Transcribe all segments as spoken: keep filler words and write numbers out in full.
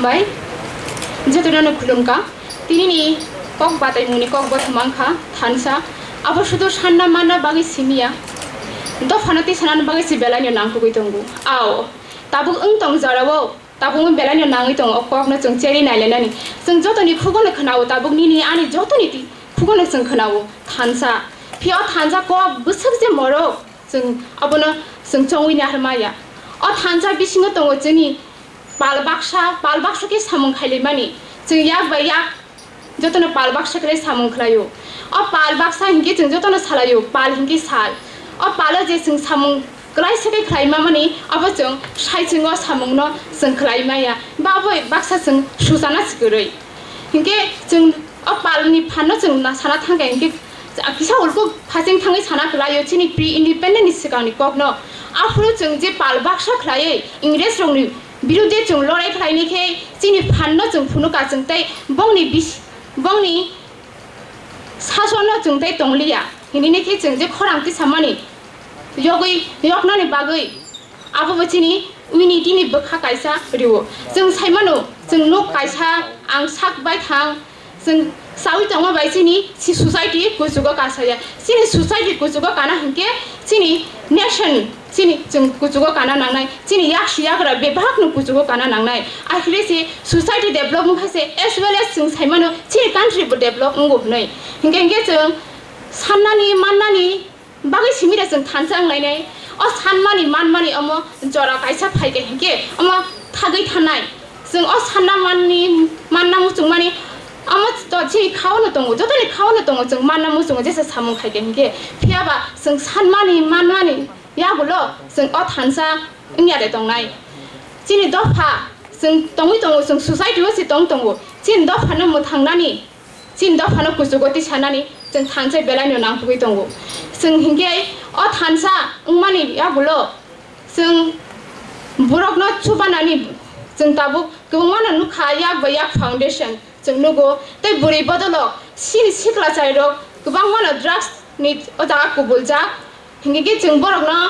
Bai, jotono no khulumkha. Tinini kok bataimungni kok bo thumang kha thansa. Abo sudu sanna manna bagwi simiya. Dophano tisanani bagwi se belaino nangkukwi tongo. Ao, tabuk wng tong jorao, tabuk wng belaino nangwi tongo, o kokno chwng cherwi nailainani. Chwng jotoni khugono khwnao, tabuk nini ani jotoni ti-, khugono chwng khwnao thansa. Phiya o thansa kok bwswk je morok, chwng abono chwng chongwi naharmaya. O thansa bisingo tongo chini pal baksa, pal baksa khe samung khailaimani. Chwng yak bai yak jotono pal baksa khe samung khlaio. O pal baksa hinkhe chwng jotono salaio, pal hinkhe sal. O palo je chwng samung klaisa khe khlaimamani, abo chwng saichung o samungno chwng khlaimaya. Ba abo baksa chwng suchana se kwrwi. Hinkhe chwng o palni phanno chwng na sana thangkha hinkhe kisa ulkuk phasing thangwi sana kwlaio chini pre-independent ni swkangni kokno. Aphuru chwng je pal baksa khlaiwi Ingres rokni birude chwng lorai khlaini khe chini phanno chwng phunukha chwng tei bongni bis-, bongni sasonno chwng tei tongliya. Hinini khe chwng je khorang tisamani yogwi yoknani bagwi abo bo chini unity ni bwkha kaisa rwo. Chwng saimano, chwng nuk kaisa ang sak bai thang, chwng saui tongma bai chini si society kuchugo kasaya. Chini society kuchugo kana hinkhe chini nation, chini chwng kuchugo kana nangnai, chini yaksi yagra bebakno kuchugo kana nangnai. Akhire se society develop wngkha se as well as chwng saimano chini country bo develop wngo hwnwi. Hinkhe hinkhe chwng sannani mannani bagwi simi da chwng thansa wnglainai. O sanmani manmani omo jora kaisa phaikha hinkhe omo thagwi thanai. Chwng o sanna manni, manna muchungmani omo to chini khaono tongo, jotoni khaono tongo chwng manna muchungo jesa samung khaikha hinkhe. Phiyaba chwng sanmani manmani yagulo chwng o thansa wngya de tongnai. Chini dopha chwng tongwi tongo, chwng society o se tong tongo. Chini dophano mwthangnani Chini dophano kuchugo tisanani chwng thansa belaino nangkukwi tongo. Chwng hinkhe o thansa wngmani yagulo chwng borokno chubanani chwng tabuk kwbangmano nukha, yak bai yak foundation chwng nugo. Tei bwrwi bodolo chini sikla chairok kwbangmano drugs ni o jaga kubuljak. Hinkhe khe chwng borokno,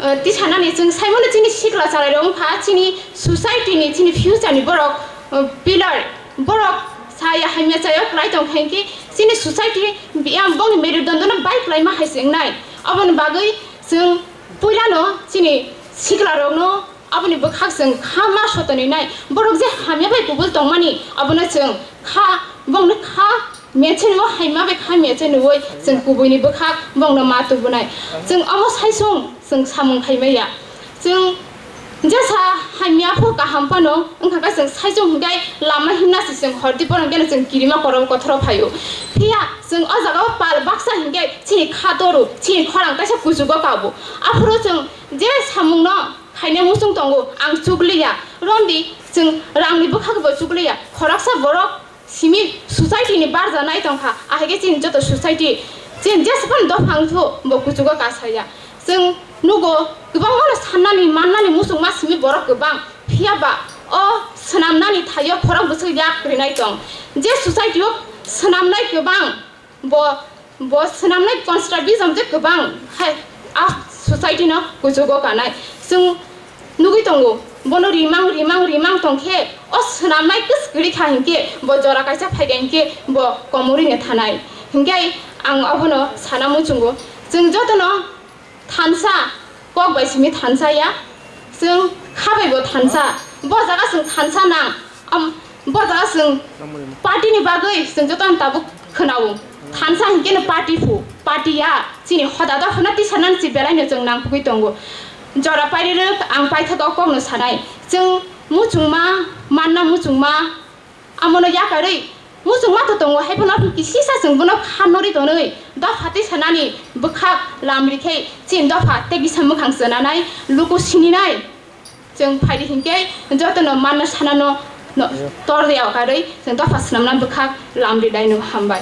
eh, tisanani chwng saimano chini sikla chwrairok wngkha, chini society ni, chini future ni borok, eh, pillar, borok saya hamya chaya kwlai tongkha hinkhe chini society yang bongni merudandono bai kwlaima hai se wngnai. Aboni bagwi chwng puilano chini siklarokno Aboni bwkhak chwng kha ma sotoni nai. Borok je hamya bai kubul tongmani, abono chwng kha, bongno kha mechenwi, hamya bai kha mechenwi chwng kubuini bwkhak bongno ma tubunai. Chwng omo saichung chwng samung khai maya. Chwng jesa hamya pho kaham phano wngkha khe chwng saichung hinkhe lama himna se chwng hordi borok geno chwng kirima korok kothoro phaio. Phiya chwng o jaga o pal baksa hinkhe chini kha toru, chini khorang kaisa kuchugo kabo. Aphuru chwng je samungno Khaina muchung tongo, ang chukliya. Romdi, chwng rangni bwkhakbo chukliya. Khoroksa borok simi society ni barja nai tongkha, ahaikhe chini joto society, chini jesaphano dophang thu, bo kuchugo kasaya. Chwng nugo, kwbangmano sannani, mannani muchungma simi borok kwbang. Phiyaba o swnamnani thaio khorok bwswk yak rinai tong. Je society o swnamnai kwbang, Bo, bo swnamnai constructivism je kwbang hai a society no kuchugo kanai. Chwng nugwi tongo, bono rimang, rimang, rimang tongkhe o swnamnai kwskwrwi kha hinkhe bo jora kaisa phaikha hinkhe bo komorwi no thanai. Hinkhe ang obono sana muchungo. Chwng jotono Thansa, kok bai simi thansa ya. Chwng kha bai bo thansa. Bo jaga chwng thansa nang. Am, bo jaga chwng party ni bagwi chwng joto ang tabuk khwnao. Thansa hinkhe no party phu, party ya. Chini hoda dophano tisanani si belai no chwng nangkukwi tongo. Jora pairwrwk ang paithak o kok no sanai. Chwng muchungma, manna muchungma, Amono yakarwi muchungma to tongo, hai phano kisisa chwng bono kha norwi tonwi dopha twi sanani bwkhak lamri khe chini dopha tei kisa mwkhang chwnanai, luku sininai. Chwng phaidi hinkhe jotono manna sanano no tor ya karwi chwng dopha swnamna bwkhak lamri daino. Hambai.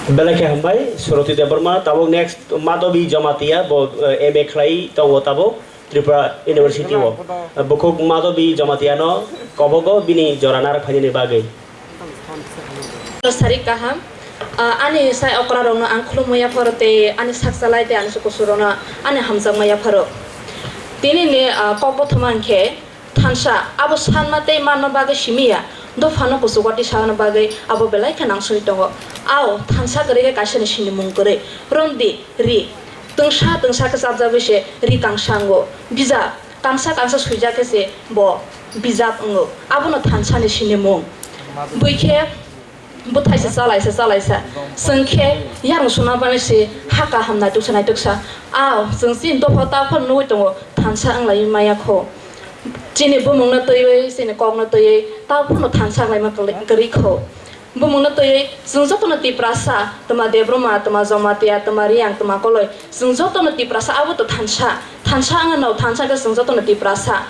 Belai khe hambai, Suroti Debbarma. Tabuk next Madhabi Jamatia, bo, eh, M A khlai tongo tabuk. Tripura University o, bukhuk Madhabi Jamatiano kobogo bini jora narwk phainani bagwi. Sarik kaham, ah, ani sai okra rokno ang khulumwi yapharo tei ani sak chalai tei ani kusurokno ani hamjakma yapharo. Tini ni, ah, kok bothoma hwnkhe thansa, abo sanma tei manma bagwi simi ya, dophano kuchugo tisana bagwi abo belai khe nangsugwi tongo. Ao thansa kwrwi khe kaisa ni sinimung kwrwi, romdi ri, twngsa twngsa khe chapjagwi se ri kangsa wngo. Bijap kangsa kangsa swijak khe se bo bijap wngo, abono thansa ni sinimung. Bwi khe bwthai se chalaisa chalaisa. Chwng khe yarwng swnamani se ha kaham naituksa naituksa. Ao chwng chini dopha taphano nugwi tongo, thansa wnglaiwi maya kho. Chini bumungno twiwi, chini kokno twiwi taphano thansa wnglaima kwrwi kho. Bumungno twiwi chwng jotono Tiprasa, twma Debbarma, twma Jamatia, twma Reang, twma Koloi, chwng jotono Tiprasa, abo to thansa. Thansa wngno, thansa khe chwng jotono Tiprasa.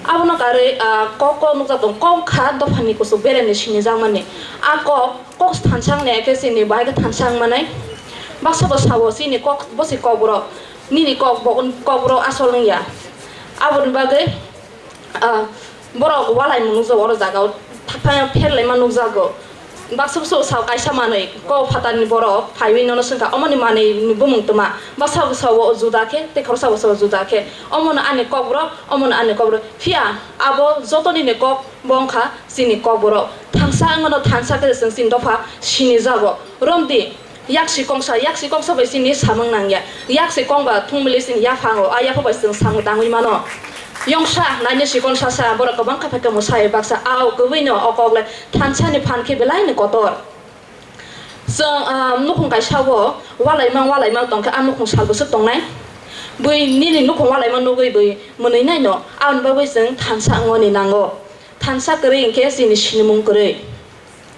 Abono karwi, ah, kok, kok nukjak tongo, kok wngkha dophani kuchuk beremni sinijakmani. A kok, kok thansa wngya khe chini bahai khe thansa wngmani. Baksa bo sao chini kok, bo se kokborok, nini kok bo, kokborok asol wngya. Aboni bagwi, ah, borok walaimung nukjago oro jagao, thakthang pherlaima nukjago. Baksa bwswk sao kaisa manwi, kok phatarni borok phaiwi nono swngkha, "Omoni manwini bumung twma?" Baksa bwsao juda khe, tei khoroksa bwsao juda khe. Omono ani kokborok, omono ani kokborok. Phiya abo jotonini kok bo wngkha chini kokborok. Thansa wngmano thansa khe chwng chini dopha sinijago. Romdi, yaksi kongsa, yaksi kongsa bai chini samung nangya. Yaksi kong ba thwngmili chini yaphango, a yapha bai chwng samung tangwi mano. Yongsa, naina sikon sasa, borok kwbang kha phaikha mwsai baksa, ao kwbwino o kok le thansa ni phan khe belai ni kotor. Chwng, ah, nukhung kaisa o walaimang walaimang tongkhe, a nukhung sal bwswk tongnai. Bui nini nukhung walaimang nugwi bui mwnwi naino, aboni bagwi chwng thansa wngmani nango. Thansa kwrwi hwnkhe chini sinimung kwrwi.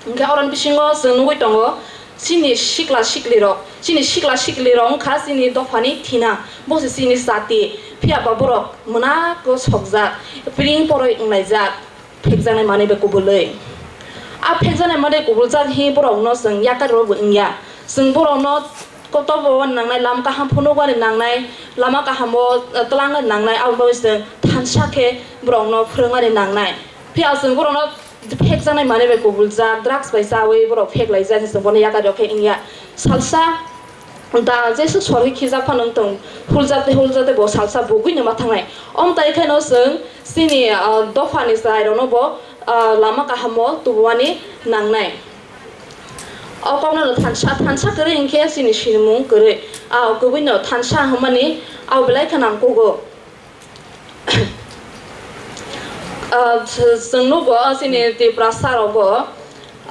Hwnkhe oroni bisingo chwng nugwi tongo, chini sikla siklirok, chini sikla siklirok wngkha chini dophani thina, bo se chini jati. Phiya ba borok mwnago sokjak, piring poroi wnglaijak, phekjaknai manwi bai kubulwi. A phekjaknai manwi kubuljak hi borokno chwng yakarwi bo wngya. Chwng borokno kotor bo nangnai, lama kaham phunukmani nangnai, lama kahamo, eh, twlangna nangnai, aboni bagwi chwng thansa khe borokno phwrwngmani nangnai. Phiya chwng borokno phekjaknai manwi bai kubuljak, drugs bai chawi borok pheklaijak, chwng bono yakarwi khe wngya. Salsa da jeswk sorwi khijak phano wng tong, huljak tei huljak tei bo salsa bugwino ma thangnai. Omtai kheno chwng chini, ah, dophani chwrairokno bo, ah, lama kahamo tubumani nangnai. O kokno thansa, thansa kwrwi hwnkhe chini sinimung kwrwi. A kwbwino thansa hwnmani abo belai khe nangkugo. Ah, chwng nugo chini Tiprasa rogo,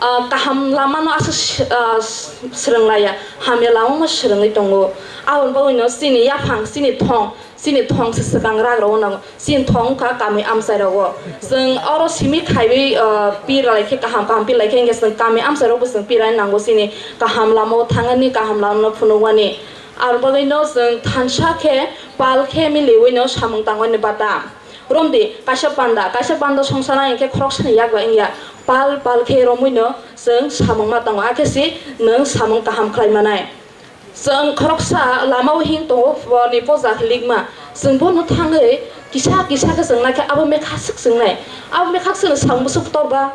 ah, kaham lamano aswk s-, ah, s-, swrwng laiya, hamya lamano swrwngwi tongo. Aboni bagwino chini yaphang, chini thong, chini thong se swkang rak rogo nango. Chini thong wngkha kami amchai rogo. Chwng oro simi khaiwi, ah, pir lai khe kaham, kaham pir lai khe hwnkhe chwng kami amchai rogo chwng pir lai nango chini kaham lamao thangani, kaham lamano phunukmani. Aboni bagwino chwng thansa khe pal khe miliwino samung tangmani bata. Romdi, kaisa panda, kaisa panda songsa nai hwnkhe khoroksani yak bai wngya. Pal, pal khe romwino chwng samung ma tongo, akhe si nwng samung kaham khlai manai. Chwng khoroksa lamao hing tongo, borni poja hilikma. Chwng bono thangwi kisa kisa khe chwng naikhe abo mekhaswk chwng nai. Abo mekhaswk chwng samung bwswk kotor ba?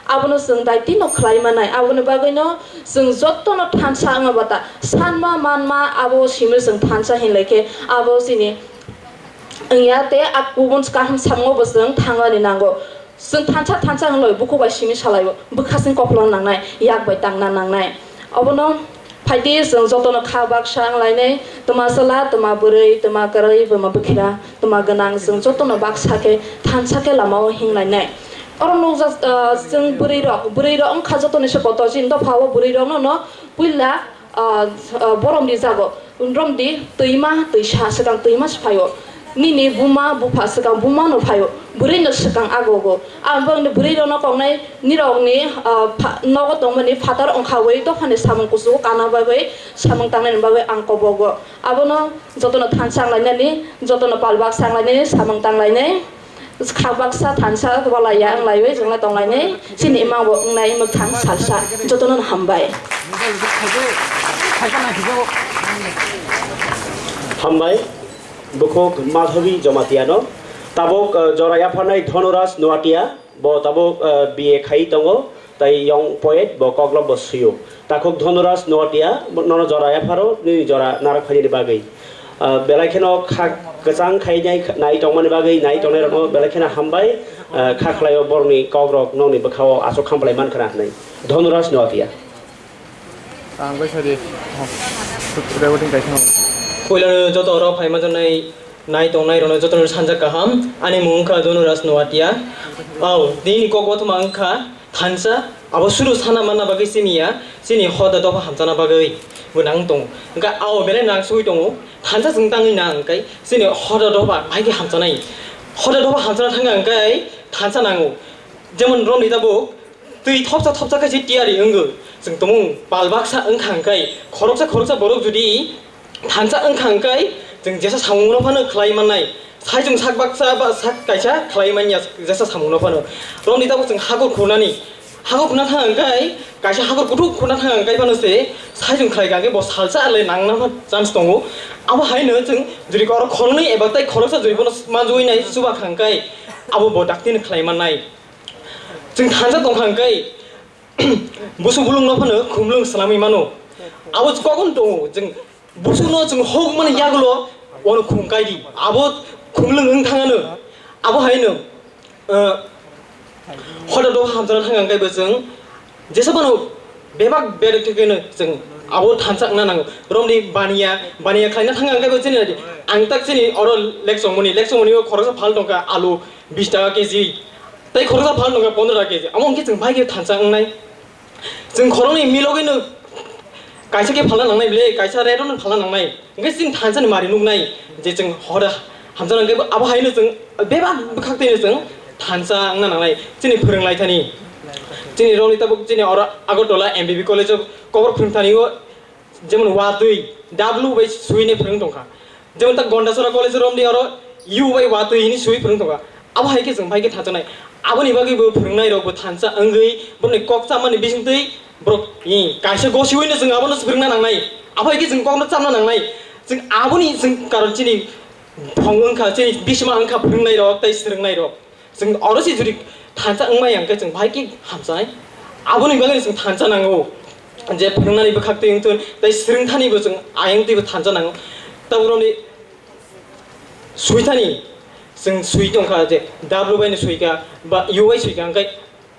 Abono chwng daitino khlai manai. Aboni bagwino chwng jotono thansa wngma bata, sanma manma abo simi chwng thansa hinlai khe abo chini wngya tei a kubun kaham samungo bo chwng thangani nango. Chwng thansa thansa hinlai bukhuk bai simi salaio, bwkhasing koplong nangnai, yak bai tangna nangnai. Obono phaidi chwng jotono kha baksa wnglainai, twma chwla, twma bwrwi, twma kwrwi, bwma bwkhira, twma gwnang, chwng jotono baksa khe thansa khe lamao hinglainai. Oro nukjak, ah, chwng bwrwi rok, bwrwi rok wngkha jotoni se kotor, chini dophao bwrwi rokno no puila ah, ah, borom rijago. Romdi twima twisa swkang twima se phaio. Nini buma bupha swkang buma no phaio. Bwrwi no swkang agogo. Ang bangni bwrwi rokno koknai nirokni, ah, pha-, nogo tongmani phatar wngkhawi dophani samung kuchugo kana bagwi samung tangnani bagwi ang kobogo. Abono jotono thansa wnglainani, jotono palbak wnglainani, samung tanglainai. Kha baksa thansa walai ya wng laiwi chwngno tong lainai, chini imang bo wngnai mwkhang salsa. Jotono no hambai. Hambai, bukhuk Madhabi Jamatia no. Tabuk, uh, jora yapharnai Dhonuraj Noatia, bo tabuk, uh, B A khai tongo, tai young poet, bo koklop bo suyo. Takhuk Dhonuraj Noatia, nono jora yapharo, nini jora narwk phainani bagwi. Uh, belai kheno kha-, Kwchang khai nai, nai tongmani bagwi nai tongnai rokno belai kheno hambai, eh, kha khlaio borokni kok rok nokni bwkhao aswk khamplai mankha na hinwi. Dhonuraj Noatia. Ang bai sadi. Recording kaisa. Puilano joto oro phai manjaknai nai tongnai rokno jotono sanjak kaham. Ani mung wngkha Dhonuraj Noatia. Ao, nini kok bothoma wngkha thansa, abo suru sana manna bagwi simi ya, chini hoda dopha hamchana bagwi bo nang tongo. Hwnkhe ao belai nang sugwi tongo, thansa chwng tangwi nang hwnkhe chini hoda dopha bahai khe hamchanai. Hoda dopha hamchana thangkha hwnkhe thansa nango. Jemon romni tabuk twi thopsa thopsa khe se tiyari wngo. Chwng tumung pal baksa wngkha hwnkhe khoroksa khoroksa borok jodi thansa wngkha hwnkhe chwng jesa samungno phano khlai mannai. Saichung sak baksa ba sak kaisa khlai manya jesa samungno phano. Romni tabuk chwng hakur khunani. Hakur khuna thang hwnkhe kaisa hakur kuthuk khuna thang hwnkhe phano se saichung khlai kha hwnkhe bo salsa le nangna pha chance tongo. Abo haino chwng jodi oro khoroknwi eba tei khoroksa jodi bono manjui nai chuba kha hwnkhe abo bo daktino khlai mannai. Chwng thansa tong kha hwnkhe busu bulungno phano khumlung swnamwi mano. Abo kok wng tongo, chwng busukno chwng hokmani yagulo ono khum kai di. Abo khumlung wng thangano. Abo haino, eh, hoda dopha hamchana thang ang kaibo chwng jesa bono bebak berek thekeno chwng abo thansa wngna nango. Romni baniya, baniya khlaina thang ang kaibo chini nadi. Ang tak chini oro lek chongmani, lek chongmani o khoroksa phal tongkha alu bish taka K G. Tei khoroksa phal nokha pondro taka K G. Amo hwnkhe chwng bai khe thansa wngnai. Chwng khoroknwi milogwino kaisa khe phalna nangnai ble, kaisa rate-o no phalna nangnai. Hwnkhe chwng thansa ni mari nuknai je chwng hoda hamsa nang khe abo haino chwng bebak bwkhak twi no chwng thansa wngna nangnai. Chini phwrwng lai thani. Chini rokni tabuk chini oro Agartala M B B college-o kokborok phwrwng thani o Jemon watwi W bai suinai phwrwng tongkha. Jemon ta Gondasora college romni oro U bai watwi hini sui phwrwng tongkha. Abo hai khe chwng bai khe thansa nai. Aboni bagwi bo phwrwngnai rok bo thansa wngwi borokni kok chamani bisingtwi borok, i, kaisa gosiwino chwng abono swrwngna nangnai. Abo hai khe chwng kokno chamna nangnai. Chwng aboni chwng karon chini bongwng kha, chini bisma wngkha phwrwngnai rok tei swrwngnai rok. Chwng oro se jodi thansa wngmaya hwnkhe chwng bahai khe hamchanai. Aboni bagwi chwng thansa nango. Je phwrwngnani bwkhak twi wngthun, tei swrwngthanibo chwng ayang twibo thansa nango. Taboroni suithani chwng sui tongkha je W bai no suikha ba U bai suikha hwnkhe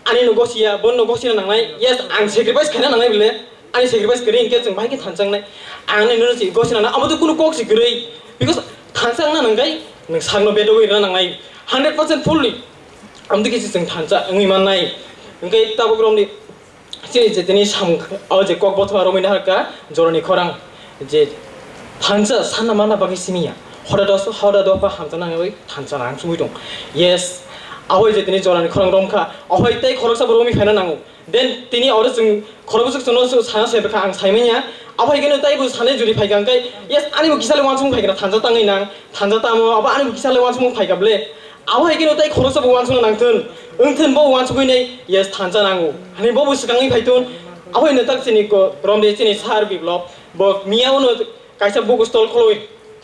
ani no gosiya, bono no gosina nangnai. Yes, ang sacrifice khaina nangnai bile. Ani sacrifice kwrwi hinkhe chwng bahai khe thansa wngnai. Ang nini no si gosina na, amo to kunu kok si kwrwi. Because thansa wngna nang kai, nwng sakno bedogwi rwna nangnai. Hundred percent fully. Amo to khe chwng thansa wngwi mannai. Hwnkhe tabuk romni chini je tini samung o je kok bothoma romwi naharkha jorani khorang je thansa sanna manna bagwi simi ya. Hoda dos, hoda dopha hamsa nangwi thansa nang sugwi tong. Yes. Ahoi je tini jorani khorang romkha. Ahoi tei khoroksa bo romwi phaina nango. Then tini oro chwng khorokbwswk chwngno chwng sana se bwkha ang saimanya. Abo hai kheno taibo sanai juri phaikha hwnkhe, yes, ani bo kisa le uansukmung phaikha na thansa tangwi nang, thansa tamo, abo ani bo kisa le uansukmung phaikha ble. Abo hai kheno tai khoroksa bo uansukna nangthun, wngthun bo uansugwi nai, yes, thansa nango. Hani bo bo swkangwi phaithun, abo hino tak chini ko, romde chini sir Biplop, bo miya uno kaisa book stall khuloi,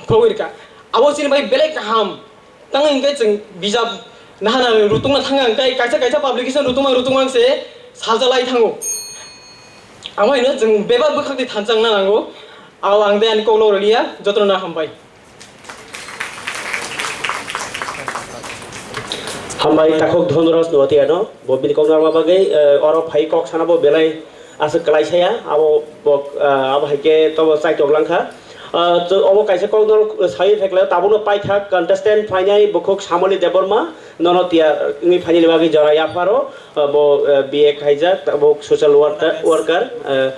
khuloi rwkha. Abo chini bai belai kaham. Tang hingke chwng bijap nahana rutungna thangya hingke kaisa kaisa publication rutungma rutungma se salsa lai thango. Amo hino chwng bebak bwkhakni thansa wngna nango. Ao ang de ani kokno rwliya, jotono hambai. Hambai takhuk Dhonraj Noatiano, bo bini kokno rwma bagwi, eh, oro phai kok sana bo belai aswk kwlai saya, abo bo, ah, abo hai khe tobo chaitok lang kha. Ah, chwng obo kaisa kokno sai phaikla, tabukno paithak contestant phainai bukhuk Samoli Debbarma, nono tiya wngwi phainani bagwi jora yapharo, ah, bo, ah, B A khaijak, tabuk social worker, worker, ah,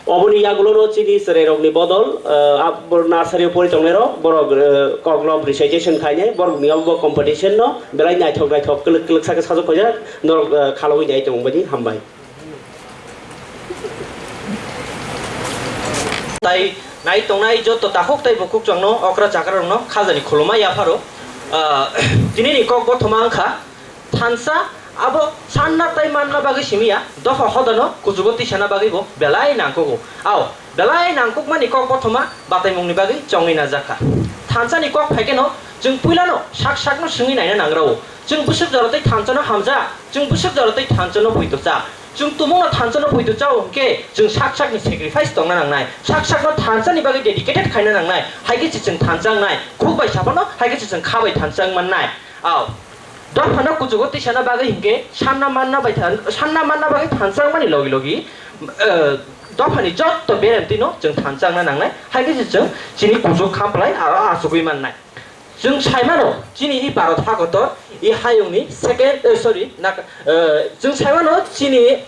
oboni yagulono chini chwrairokni bodol, ah, abo nursery o pori tongnairok, borok, ah, koklop recitation khainai, borokni abo bo competition no belai naithok naithok kwlwk kwlwk sakhe sajwk paijak, norok, ah, khalogwi nai tongmani hambai. Tai nai tongnai joto takhuk tai bukhuk chwngno okra chakrarokno khajani khulumma yapharo. Ah, tinini kok bothoma wngkha thansa abo sanna tai manna bagwi simiya dopha hodano kuchugo tisana bagwi bo belai nangkukgo. Ao belai nangkukmani kok bothoma bataimungni bagwi chongwi najakha. Thansani kok phaikheno chwng puilano sak sakno swngwi naina nangrao. Chwng bwswk jora tei thansano hamja, chwng bwswk jora tei thansano poito cha. Chwng tumungno thansa no poito chao hwnkhe chwng sak sakni sacrifice tongna nangnai, sak sakno thansa ni bagwi dedicated khaina nangnai, hai khe se chwng thansa wngnai, khuk bai saphano hai khe se chwng kha bai thansa wng mannai. Ao. Dophano kuchugo tisana bagwi hwnkhe sanna manna bai than-, sanna manna bagwi thansa wngmani logi logi, eh, dophani jotto beremtwino chwng thansa wngna nangnai, hai khe se chwng chini kuchuk khamphlai aro achugwi mannai. Chwng saimano chini i Bharat hakotor i hayungni second, eh, sorry, nak-, eh, chwng saimano chini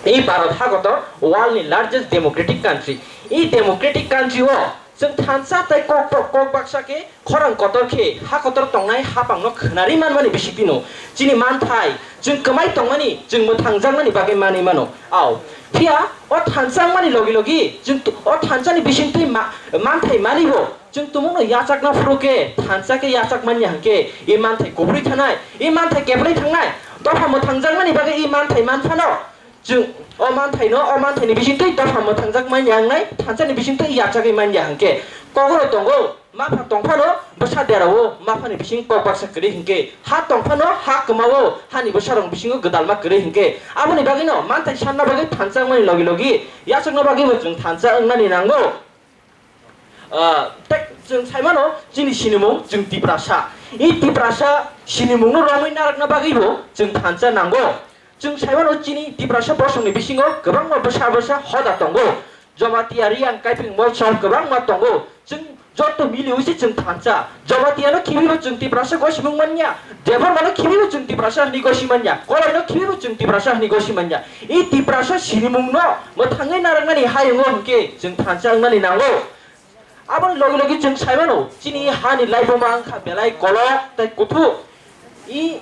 i Bharat hakotor world ni largest democratic country. I democratic country o chwng thansa tei kok, kok, kok baksa khe khorang kotor khe ha kotor tongnai hapangno khwnari manmani bisingtwino chini manthai chwng kwmai tongmani chwng mwthangjakmani bagwi manwi mano. Ao, phiya o thansa wngmani logi logi chwng t-, o thansani bisingtwi ma-, manthai manwibo chwng tumungno yachakna phuru khe thansa khe yachak manya hwnkhe i manthai kubui thanai, i manthai keplai thangnai, dopha mwthangjakmani bagwi i manthai man phano. Chwng o manthaino, o manthaini bisingtwi dopha mwthangjak manya wngnai, thansani bisingtwi yachagwi manya hwnkhe kokoro tongo, mapha tongphano bwsa derao maphani bising kok baksa kwrwi hwnkhe, ha tongphano ha kwmao hani bwsarok bisingo gwdalma kwrwi hwnkhe, aboni bagwino manthai sanna bagwi thansa wngmani logi logi yachakna bagwibo chwng thansa wngnani nango. Ah, tei chwng saimano chini sinimung chwng Tiprasa. I Tiprasa sinimungno romwi narwkna bagwibo chwng thansa nango. Chwng saimano chini Tiprasa bosongni bisingo kwbangma bwsa bwsa hoda tongo. Jamatia, Riang, Kaiping, Molsom kwbangma tongo. Chwng joto miliwi se chwng thansa. Jamatiano khibibo chwng Tiprasa gosimung manya. Debbarmano khibibo chwng Tiprasa hwnwi gosi manya. Kolaino khibibo chwng Tiprasa hwnwi gosi manya. I Tiprasa sinimungno mwthangwi narwknani hayungo hwnkhe chwng thansa wngnani nango. Aboni logi logi chwng saimano, chini hani laibuma wngkha belai kolok tei kuthuk. I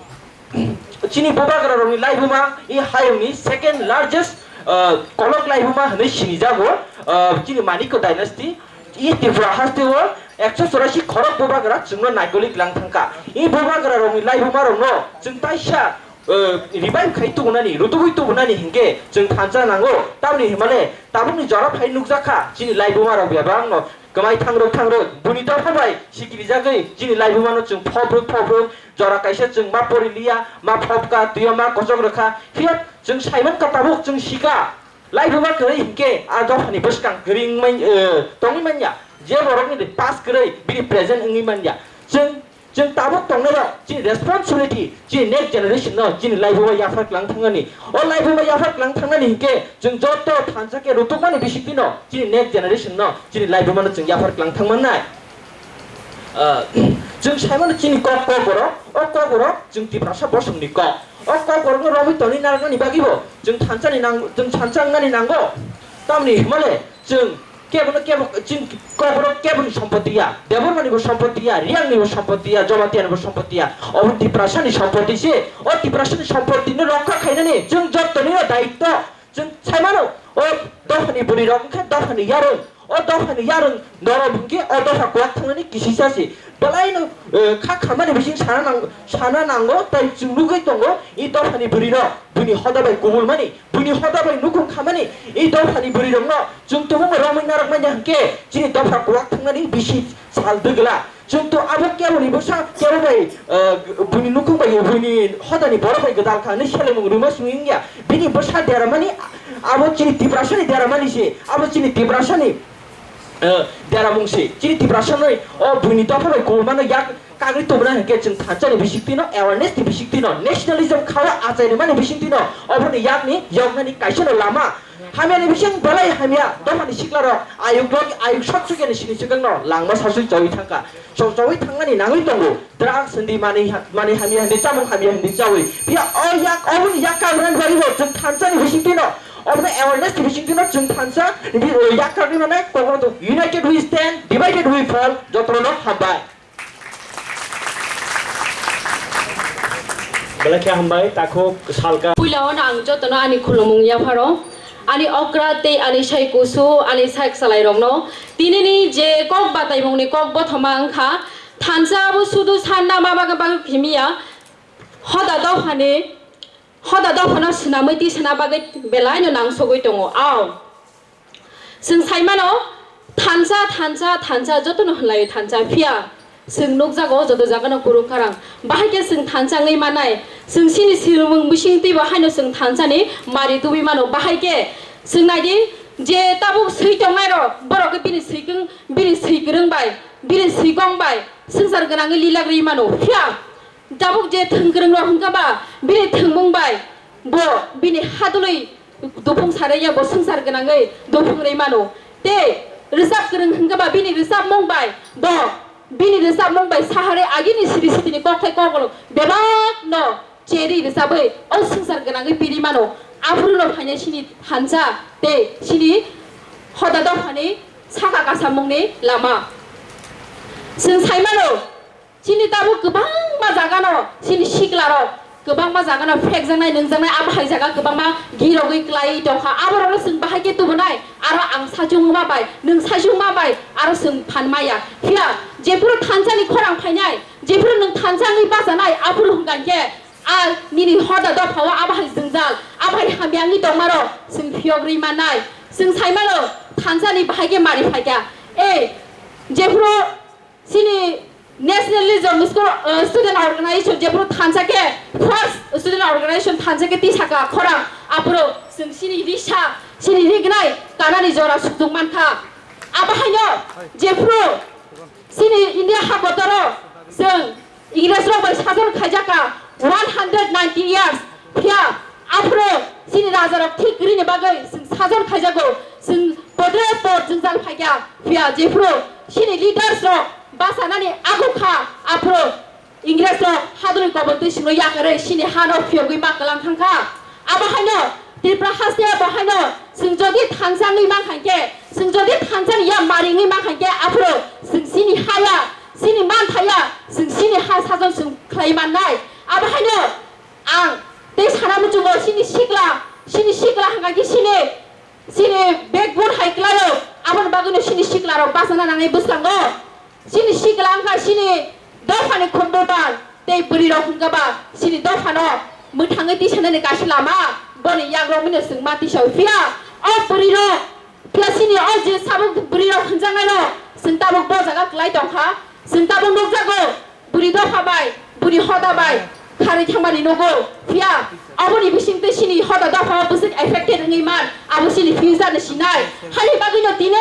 chini bubagrarokni laibuma i hayungni second largest, ah, kolok laibuma hwnwi sinijago, ah, chini Manikya dynasty. I Tripura hasteo ekso chorasi khorok bubagra chwngno naikolik lang thangkha. I bubagrarokni laibumarokno chwng taisa eh, revive khai tubunani, rutugwi tubunani hinkhe chwng thansa nango. Tamni hinmale tabukni jora phai nukjakha chini laibuma rok bebakno kwmai thangrwk thangrwk buini dopha bai sikirijagwi chini laibumano chwng phobrwk phobrwk jora kaisa chwng ma poriliya, ma phobkha, twiya ma kochok rwkha. Phiya chwng saimankha tabuk chwng sikha laibuma kwrwi hinkhe a dophani bwskang kwrwi wngmani, eh, tongwi manya. Je borokni past kwrwi bini present wngwi manya. Chwng Chwng tabuk tongnairok chini responsibility, chini next generation no chini laibuma yaphar klang thangnani. O laibuma yaphar klang thangnani hinkhe chwng joto thansa khe rutukmani bisingtwino chini next generation no chini laibumano chwng yaphar klang thangmannai. Ah, chwng saimano chini kok, kokborok, o kokborok chwng Tiprasa bosongni kok. O kokborokno romwi tonwi narwknani bagwibo chwng thansani nang-, chwng thansa wngnani nango. Tamni hwnmale chwng Kebono kebo, chini kokborok keboni sompoti ya, Debbarmanibo sompoti ya, Riangnibo sompoti ya, Jamatianibo sompoti ya. Obo Tiprasani sompoti se. O Tiprasani sompotino rokha khainani chwng jottonino daitto. Chwng saimano, o dophani bwrwirok wngkha dophani yarwng. O dophani yarwng norok hinkhe o dopha kwlak thangnani kisisa se. Belaino, eh, kha khamani bising sana nang-, sana nango, tai chwng nugwi tongo, i dophani bwrwino, buini hoda bai kubulmani. Buini hoda bai nukhung khamani, i dophani bwrwirokno chwng tumungbo romwi narwkmani hwnkhe chini dopha kwlak thangnani bisi sal dwgwla. Chwng to abo keboni bwsa kebo bai, eh, buini nukhung bai buini hodani borok bai gwdal kha hwnwi selemung rwma simi wngya. Bini bwsa deramani abo chini Tiprasani deramani se, abo chini Tiprasani eh, deramung se. Chini Tiprasa noi o buini dopha bai kubulmano yak kagwi tubuna hwnkhe chwng thansani bisingtwino, awareness ni bisingtwino, nationalism khawa achai rwmani bisingtwino, oboni yakni yoknani kaisano lama. Hamyani bising belai hamya, dophani siklarok, ayuk rok, ayuk sok sukya ni sini swkangno langma sasui chawi thangkha. Chong chawi thangnani nangwi tongo. Drugs hindi mani ha-, mani hamya hindi, chamung hamya hindi chawi. Phiya o yak, oboni yak kagrani bagwi bo chwng thansani bisingtwino, obono awareness ni bisingtwino chwng thansa hindi, o yak kagwi mane kokno united we stand, divided we fall, jotono hambai. Belai khe hambai, takhuk salka. Puila ono ang jotono ani khulumung yapharo, ani okra tei ani sai kusu, ani sai kwchalairokno tinini je kok bataimungni kok bothoma wngkha, thansa abo sudu sanna ma bagwi bagwi phimiya, hoda dophani, hoda dophano swnamwi tisana bagwi belaino nangsogwi tongo. Ao, chwng saimano, thansa, thansa, thansa, jotono hwnlaio thansa, phiya Chwng nukjago joto jagano kwrwngkharang. Bahai khe chwng thansa wngwi mannai. Chwng chini swrwngmung bising twibo haino chwng thansani mari tubui mano. Bahai khe chwng naidi je tabuk swi tongnairok, borok khe bini swikung, bini swi kwrwng bai, bini swikong bai swngchar gwnangwi lilak rwi mano. Phiya tabuk je thwng kwrwng rok hwnkha ba, bini thwngmung bai bo bini hadwlwi duphung sarwi ya, bo swngchar gwnangwi duphung rwi mano. Tei rwchap kwrwng hwnkha ba, bini rwchapmung bai bo, bini rwchapmung bai saharwi agini siri sitini kokthai kokolok bebakno cherwi rwchabwi o swngchar gwnangwi pirwi mano. Aphuru no phainai chini thansa tei chini hoda dophani saka kasamungni lama. Chwng sai mano, chini tabuk kwbangma jagano chini siklarok kwbangma jagano phekjaknai, nungjaknai, abo hai jaga kwbangma girogwi klaiwi tongkha. Aborokno chwng bahai khe tubunai, aro ang saichung ma bai, nwng saichung ma bai, aro chwng phan maya. Phiya jephuru thansani khorang phainai, jephuru nwng thansa wngwi bachanai, aphuru hwnkha khe a nini hoda dophao abo hai jwngjal, abo hai hamya wngwi tongmarok chwng phiyok rwi mannai. Chwng sai mano, thansani bahai khe mari phaikha. Ei, jephuru chini National League of School, uh, Student Organization, jephuru thansa khe first student organization thansa khe tisaka khorang, aphuru chwng chini risa, chini rignai kanani jora sukjwk mankha. Abo haino jephuru chini India ha kotoro chwng Ingresrok bai sajon khaijakha one hundred ninety years. Phiya aphuru chini rajarok thik kwrwini bagwi chwng sajon khaijago, chwng podre pod jwngjal phaikha. Phiya jephuru chini leaders rok bachanani agukha, aphuru Ingresrok hadwlwi kobor twi chwngno yakarwi chini hano phiyogwi ma kwlang thangkha. Abo haino Tripura haste abo haino chwng jodi thansa wngwi mankha khe, chwng jodi thansani ya mari wngwi mankha khe, aphuru chwng chini haya, chini manthaya, chwng chini ha sajon chwng khlai mannai. Abo haino ang tei sana muchungo chini sikla, chini sikla hwnkha khe chini, chini backbone hai kwlaio, aboni bagwino chini siklarok bachana nangnai bwskango. Chini sikla wngkha chini dophani khumbu bal tei bwrwirok hwnkha ba chini dophano mwthangwi tisanani kaisa lama, boni yagrokmino chwng ma tisao. Phiya o bwrwirok, phiya chini o je sabuk bwrwirok hwnjaknairok chwng tabuk bo jaga kwlai tongkha, chwng tabuk nukjago. Bwrwi dopha bai, bwrwi hoda bai kharwi thangmani nugo. Phiya aboni bisingtwi chini hoda dophao bwswk affected wngwi man, abo chini future ni sinai. Haini bagwino tini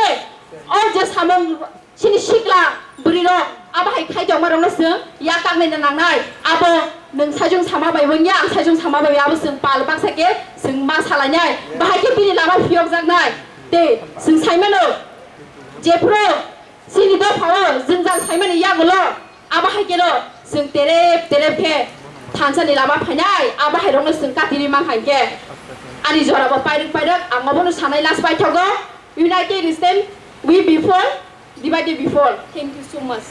o je samung chini sikla bwrwirok abo hai khai tongmarokno chwng yak kaknai na nangnai. Abo nwng saichung sama bai wngya, ang saichung sama bai, abo chwng pal baksa khe chwng ma salainai. Bahai khe bini lama phiyokjaknai. Tei chwng saimano jephuru chini dophao jwngjal saimani yagulo, abo hai kheno chwng terep terep khe thansani lama phainai, abo hai rokno chwng katirwi mankha hinkhe ani jorabo pairwk pairwk, ang obono sanai last paithogo. United we stand, we be fall, divided we fall. Thank you so much.